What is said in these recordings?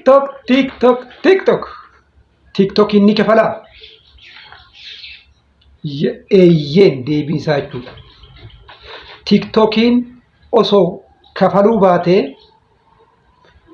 TikTok, TikTok, TikTok. TikTokiin ni kafalaa? Eeyyeen deebiin isaa jechuudha. TikTokiin osoo kafaluu baatee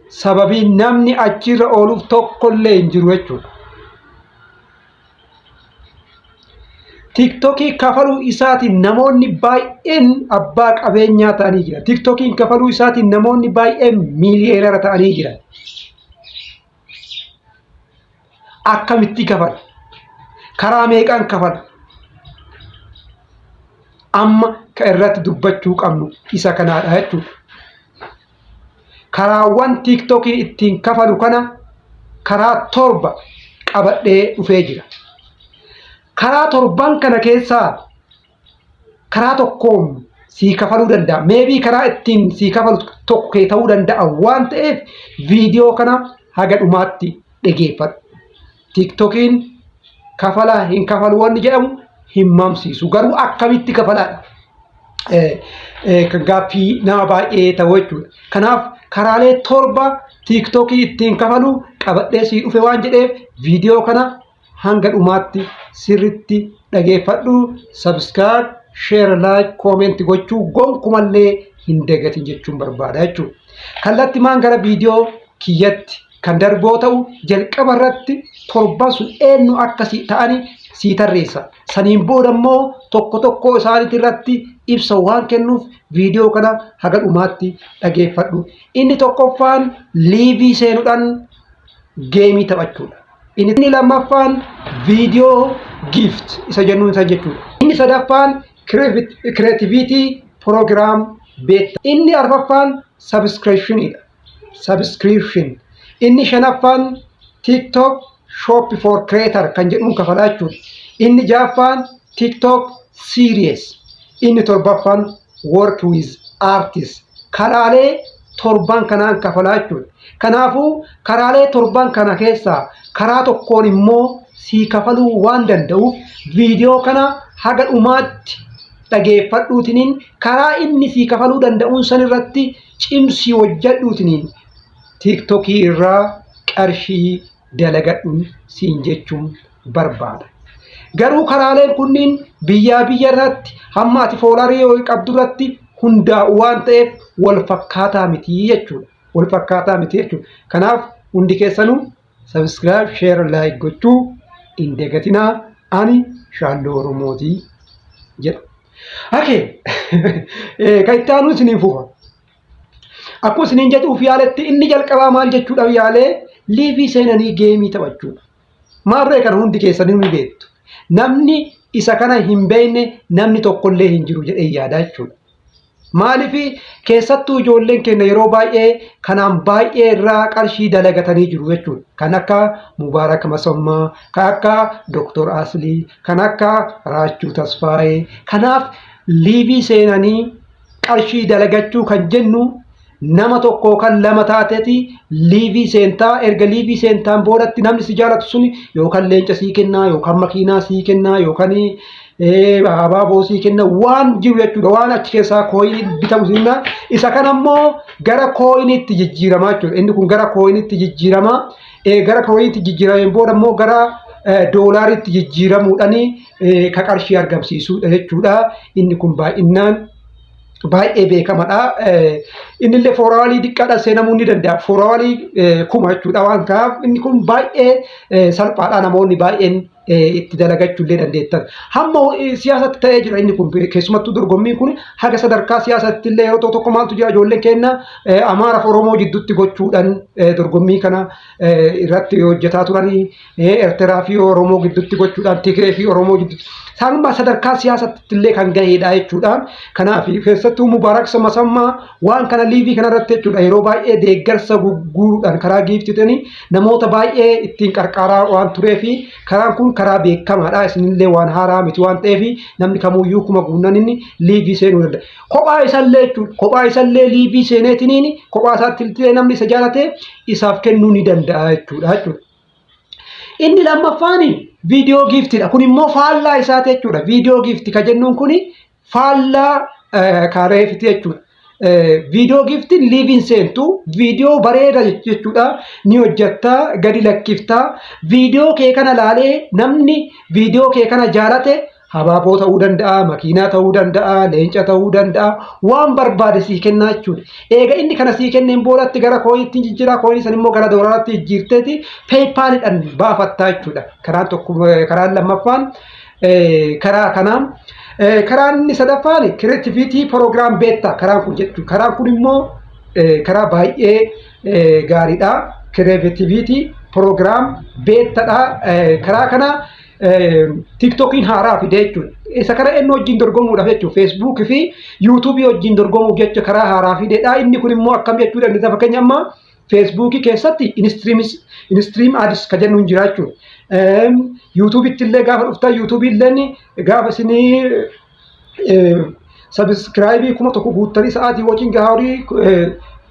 sababii namni achirra ooluuf tokkollee hin jiru jechuudha. Tiktokii kafaluu isaatiin namoonni baay'een abbaa qabeenyaa ta'anii jiran. Tiktokiin kafaluu isaatiin namoonni baay'een miiliyoonara ta'anii jiran. Akkamitti kafala? Karaa meeqaan kafala? Amma kan irratti dubbachuu qabnu isa kanaadha jechuudha. Karaawwan tiiktokiin ittiin kafalu kana karaa 7 qabadhee dhufee jira. Karaa torban kana keessaa karaa tokkoon sii kafaluu danda'a. Meebii karaa ittiin sii kafalu tokko kee ta'uu danda'a waan ta'eef viidiyoo kana haga dhumaatti dhageeffadhu. Tiiktokiin kafalaa hin kafalu wanni jedhamu hin mamsiisu. Garuu akkamitti kafalaadha? Kan gaaffii nama baay'ee ta'u jechuudha. Kanaaf karaalee 7 tiiktokii ittiin kafalu qabadhee sii dhufe waan jedheef viidiyoo kana hanga dhumaatti sirritti dhageeffadhu. Subscribe, share, like, comment gochuu gonkumallee hin dagatin jechuun barbaada jechuudha. Kallattimaan gara viidiyoo kiyyatti kan darboo ta'u jalqaba irratti torban sun eenyu akka si ta'ani sii tarreessa. Saniin booda immoo tokko tokkoo isaaniitii irratti ibsa waan kennuuf viidiyoo kana haga dhumaatti dhageeffadhu. Inni tokkoffaan liivii seenuudhaan geemii taphachuudha. Inni lammaffaan viidiyoo gift isa jennuun san jechuudha. Inni sadaffaan creativity program beta. Inni arfaffaan subscriptionidha. Subscription. Inni shanaffaan TikTok Shop for Creator kan jedhuun kafalaa jechuudha. Inni ja'affaan TikTok Series. Inni torbaffaan Work with Artists. Karaalee torban kanaan kafalaa jechuudha. Kanaafuu karaalee torban kana keessaa karaa tokkoon immoo sii kafaluu waan danda'uuf viidiyoo kana haga dhumaatti dhageeffadhuutiniin karaa inni sii kafaluu danda'uun san irratti cimsii hojjadhuutiniin tiiktokii irraa qarshii dalagadhuun siin jechuun barbaada. Garuu karaaleen kunniin biyyaa biyya irratti hamma ati foolarii qabdu irratti hundaa'u waan ta'eef wal fakkaataa miti jechuudha. Wal fakkaataa miti jechuudha. Kanaaf hundi keessanuu subscribe, share, like gochuu hin dagatinaa. Ani Shaalloo Oromootii jedha. Okay. Kan itti aanu isiniin fufa. Akkuma isiniin jedhuuf yaaletti inni jalqabaa maal jechuudhaaf yaalee liivii seenanii geemii taphachuudha. Maarree kana hundi keessanii ni beektu. Namni isa kana hin beekne namni tokkollee hin jiru jedhee yaada jechuudha. Maaliif keessattuu ijoolleen keenya yeroo baay'ee kanaan baay'ee irraa qarshii dalagatanii jiru jechuudha. Kan akka Mubaarak Masammaa, kan akka Dooktor Aslii, kan akka Raachuu Tasfaayee. Kanaaf liivii seenanii qarshii dalagachuu kan jennu nama tokko kan lama taateeti liivii seentaa erga liivii seentaan boodatti namni si jaalatu suni yookaan leenca sii kennaa yookaan makiinaa sii kennaa yookaan abaaboo sii kenna waan jiru jechuudha waan achi keessaa kooyinii bitamu sinna isa kana immoo gara kooyiniitti jijjiiramaa jechuudha inni kun gara kooyiniitti jijjiiramaa gara kooyiniitti jijjiirameen booda immoo gara doolaariitti jijjiiramuudhaan ka qarshii argamsiisuudha jechuudha inni kun baay'inaan baay'ee beekamadha. Innillee foorawalii diqqaadhaan seenamuu ni danda'a. Foorawalii kuma jechuudha waan ta'eef inni kun baay'ee salphaadha namoonni baay'een itti dalagachuu illee dandeettan. Hamma siyaasatti ta'ee jira inni kun keessumattuu dorgommiin kun haga sadarkaa siyaasatti illee yeroo tokko tokko maaltu jira ijoolleen keenya Amaaraaf Oromoo jidduutti gochuudhaan dorgommii kana irratti hojjetaa turanii Eertiraa fi Oromoo gidduutti gochuudhaan Tigree fi Oromoo gidduutti saanummaa sadarkaa siyaasatti illee kan gahedha jechuudha. Kanaaf keessattuu Mubaarak Masammaa waan kana liivii kanarratti jechuudha yeroo baay'ee deeggarsa gugguuruudhaan karaa giiftitanii namoota baay'ee ittiin qarqaaraa waan tureef karaan kun karaa beekamaadha. Isinillee waan haaraa miti waan ta'eef namni kamuyyuu kuma guunnan inni liivii seenuu danda'a. Kophaa isallee jechuudha kophaa isallee liivii seeneetiniin kophaa isaatti illee namni isa jaalate isaaf kennuu ni danda'a jechuudha jechuudha. Inni lammaffaan viidiyoo giiftiidha. Kun immoo faallaa isaati jechuudha. Viidiyoo giifti ka jennuun kun faallaa kaareefiti jechuudha. Viidiyoo giftiin liveiin seentu viidiyoo bareeda jechuudha, ni hojjettaa, gadi lakkiftaa. Viidiyoo kee kana laalee namni viidiyoo kee kana jaalate habaaboo ta'uu danda'a, makiinaa ta'uu danda'a, leenca ta'uu danda'a, waan barbaade sii kennaa jechuudha. Eega inni kana sii kenneen boodatti gara coinitti jijjiiraa, coinii san immoo gara doolaaraatti jijjiirteeti PayPaliidhaan baafattaa jechuudha. Karaan tokko, karaan lammaffaan karaa kanaan. Karaan inni sadaffaan creativity program beta karaan kun jechuudha. Karaan kun immoo karaa baay'ee gaariidha. Creativity program betadha. Karaa kana TikTokiin haaraa fide jechuudha. Isa kana inni wajjin dorgomuudhaaf jechuudha. Facebookii fi YouTubeii wajjin dorgomuuf jecha karaa haaraa fidedha. Inni kun immoo akkam jechuudha? Inni fakkeenya amma Facebookii keessatti in-stream ads ka jennu hin jira jechuudha. YouTubeitti illee gaafa dhuftan, YouTubeii illee gaafa isinii subscribeii 1000 guuttanii, sa'aatii watching hourii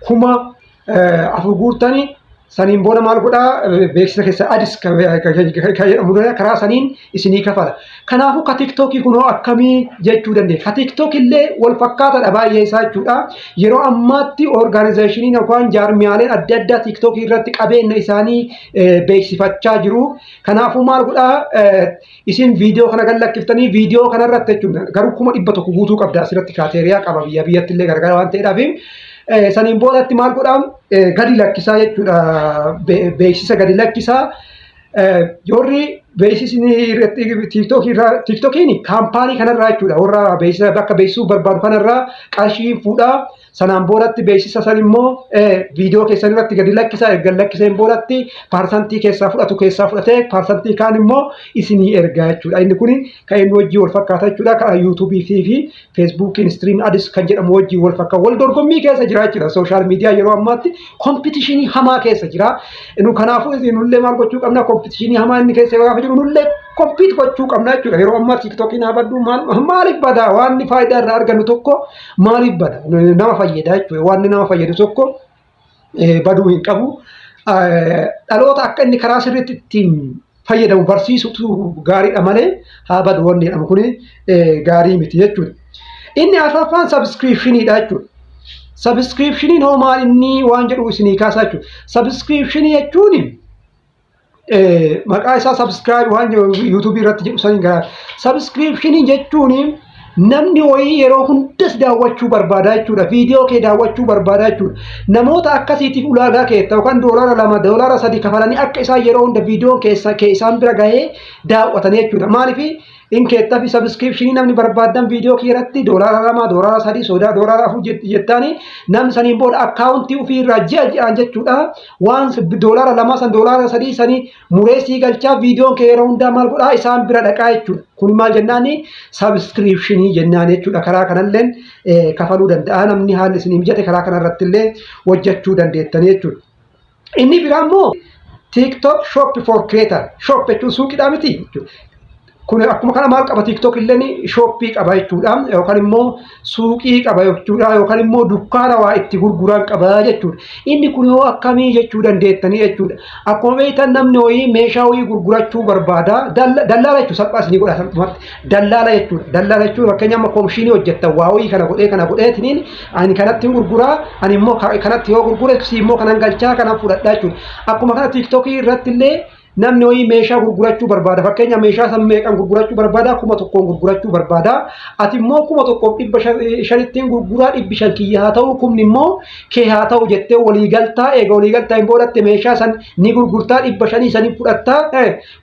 4000 guuttanii, saniin booda maal godhaa? Beeksisa keessa ads kan jedhamu karaa saniin isinii kafala. Kanaafuu ka TikTokii kunoo akkamii jechuu dandeenya. Ka TikTok illee wal fakkaataadha baay'ee isaa jechuudha. Yeroo ammaatti organizationiin yookaan jaarmiyaaleen adda addaa TikTokii irratti qabeenya isaanii beeksifachaa jiru. Kanaafuu maal godhaa? Isin viidiyoo kana gad lakkiftanii viidiyoo kana irratti jechuudha. Garuu 100,000 guutuu qabda, asirratti criteria qaba, biyya biyyatti illee gargara waan ta'eedhaaf. Saniin boodatti maal godhaa? Gadi lakkisaa jechuudha, beeksisa gadi lakkisaa. Warri beeksisni irratti TikTokiin kaampaanii kanarraa jechuudha, warra beeksisa bakka beeksisuu barbaadu kanarraa qarshii fuudhaa. Sanaan boodatti beeksisa san immoo viidiyoo keessan irratti gadi lakkisaa. Erga lakkiseen boodatti percentii keessaa fudhatu keessaa fudhatee, percentii kaan immoo isinii ergaa jechuudha. Inni kun kan inni wajjin wal fakkaata jechuudha. Karaa YouTubeii fi Facebookiin in-stream ads kan jedhamu wajjin wal fakkaata. Wal dorgommii keessa jira jechuudha. Social media yeroo ammaatti competitionii hamaa keessa jira. Nu kanaafuu nullee maal gochuu qabna? Competitionii hamaa inni keessa gaafa jiru nullee compete gochuu qabna jechuudha. Yeroo ammaa TikTokiin haa baddu, maaliif bada? Waan faayidaa irraa argannu tokko maaliif bada? Nama fayyada jechuudha. Waan nama fayyadu tokko baduu hin qabu. Dhaloota akka inni karaa sirriitti ittiin fayyadamu barsiisutu gaariidha malee haa badu wanni jedhamu kun gaarii miti jechuudha. Inni afuraffaan subscriptioniidha jechuudha. Subscriptioniin hoo maal inni waan jedhu isinii kaasaa jechuudha. Subscriptionii jechuun maqaa isaa subscribe waan YouTubeii irratti jedhu saniin garaa. Subscriptionii jechuun namni wayii yeroo hundas daawwachuu barbaada jechuudha. Viidiyoo kee daawwachuu barbaada jechuudha. Namoota akkasiitiif ulaagaa keetta yookaan $2, $3 kafalanii akka isaan yeroo hunda viidiyoon keessa kee isaan bira gahee daawwatanii jechuudha. Maaliif in keettaa fi subscriptionii namni barbaadan viidiyoo kee irratti $2, $3, sodaa $4 jettaanii, namni saniin booda accountii ofii irraa ji'a ji'aan jechuudha. Waan $2 san, $3 sanii mureessii galchaa, viidiyoon kee yeroo hundaa maal godhaa? Isaan bira dhaqaa jechuudha. Kun maal jennaani? Subscriptionii jennaan jechuudha. Karaa kanallee kafaluu danda'a namni haalli isinii mijate, karaa kanarratti illee hojjechuu dandeettanii jechuudha. Inni biraa immoo TikTok Shop for Creator. Shop jechuun suuqiidhaa miti jechuudha. Kun akkuma kana maal qaba? TikTok illee shopii qaba jechuudha. Yookaan immoo suuqii qaba jechuudha. Yookaan immoo dukkaana waa itti gurguran qaba jechuudha. Inni kun yoo akkamii jechuu dandeettanii jechuudha. Akkuma beektan namni wayii meeshaa wayii gurgurachuu barbaada. Dallaala jechuudha, salphaa isinii godha salphumatti. Dallaala jechuudha. Dallaala jechuun fakkeenya amma komishinii hojjettan, waa wayii kana godhee kana godheetiniin ani kanatti gurguraa, ani immoo kanatti yoo gurgure si immoo kanan galchaa, kanan fudhadhaa jechuudha. Akkuma kana TikTokii irratti illee namni wayii meeshaa gurgurachuu barbaada. Fakkeenya meeshaa san meeqan gurgurachuu barbaada? 1000n gurgurachuu barbaada. Ati immoo 1500ttiin gurguraa, 500 kiyya haa ta'u, kumni immoo kee haa ta'u jettee walii galtaa. Eega walii galtaa hin boodatte meeshaa san ni gurgurtaa, 500 sanii fudhattaa,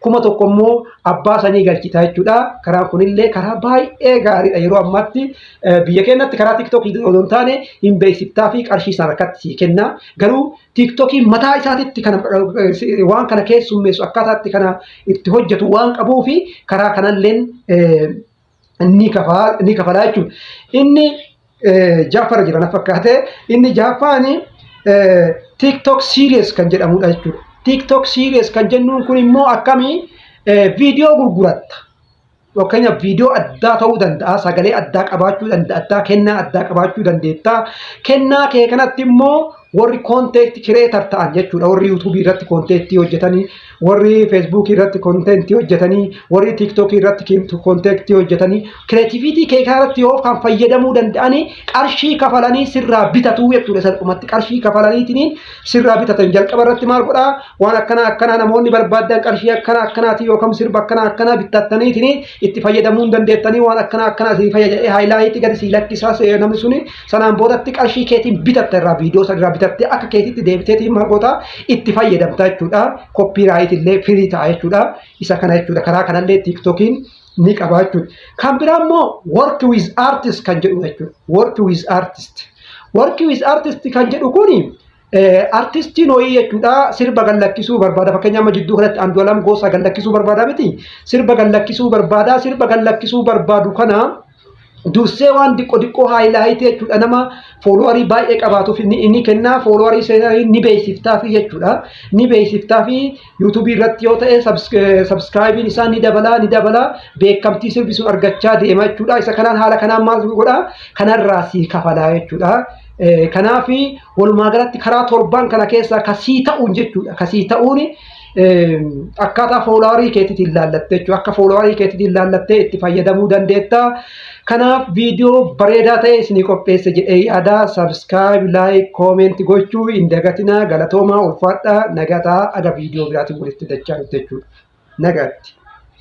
1000 immoo abbaa sanii galchita jechuudha. Karaan kunillee karaa baay'ee gaariidha yeroo ammaatti biyya keenyatti. Karaa TikTokii osoo hin taane hin beeksiftaa fi qarshii isaan harkatti sii kenna. Garuu TikTokiin mataa isaatitti kana waan kana keessummeessu, akkaataatti kana itti hojjetu waan qabuu fi karaa kanalleen ni kafalaa jechuudha. Inni jaaffara jira na fakkaate. Inni jaaffaani TikTok series kan jedhamudha jechuudha. TikTok series kan jennuun kun immoo akkamii? Viidiyoo gurguratta. Fakkeenyaaf viidiyoo addaa ta'uu danda'a, sagalee addaa qabaachuu danda'a, kennaa addaa qabaachuu dandeetta. Kennaa kee kanatti immoo Warri content creator ta'an jechuudha. Warri YouTubeii irratti contentii hojjetanii, warri Facebookii irratti contentii hojjetanii, warri TikTokii irratti contentii hojjetanii, creativity kee irratti yoo kan fayyadamuu danda'anii qarshii kafalanii sirraa bitatu jechuudha. Salphumatti qarshii kafalaniitiin sirraa bitatan. Jalqaba irratti maal godhaa? Waan akkanaa akkanaa namoonni barbaadan qarshii akkanaa akkanaati yookaan sirba akkanaa akkanaa bittattaniitiin itti fayyadamuu hin dandeettanii, waan akkanaa akkanaa si fayyada, highlightii gadi sii lakkisaa. Namni suni sanaan boodatti qarshii keetiin bitatta irraa, viidiyoo sana irraa bitattee akka keetitti deebiteetiin maal goota? Itti fayyadamta jechuudha. Copyright illee free ta'a jechuudha. Isa kana jechuudha. Karaa kanallee TikTokiin ni qaba jechuudha. Kan biraa immoo work with artist kan jedhu jechuudha. Work with artist. Work with artist kan jedhu kuni artistiin ho'ii jechuudha, sirba gallakkisuu barbaada. Fakkeenyaaf, amma jidduu kanatti Andu'aalam Gosaa gallakkisuu barbaada miti? Sirba gallakkisuu barbaada. Sirba gallakkisuu barbaadu kana dursee waan diqqoo diqqoo highlightii jechuudha, nama followerii baay'ee qabaatuuf inni kennaa. Followerii seenaa ni beeksiftaafi jechuudha. Ni beeksiftaafi. YouTubeii irratti yoo ta'e subscribeiin isaa ni dabalaa, ni dabalaa, beekamtii sirbi sun argachaa deema jechuudha. Isa kanaan haala kanaan maal godhaa? Kanarraa sii kafalaa jechuudha. Kanaaf walumaa galatti karaa torban kana keessaa kasii ta'uun jechuudha. Kasii ta'uun akkaataa followerii keetiitiin laallatte jechuudha. Akka followerii keetiitiin laallattee itti fayyadamuu dandeetta. Kanaaf viidiyoo bareedaa ta'e isinii qopheesse jedhee yaada. Subscribe, like, comment gochuu hin dagatinaa. Galatoomaa, ulfaadhaa, nagataa, aga viidiyoo biraatiin walitti dachaa jechuudha. Nagaatti.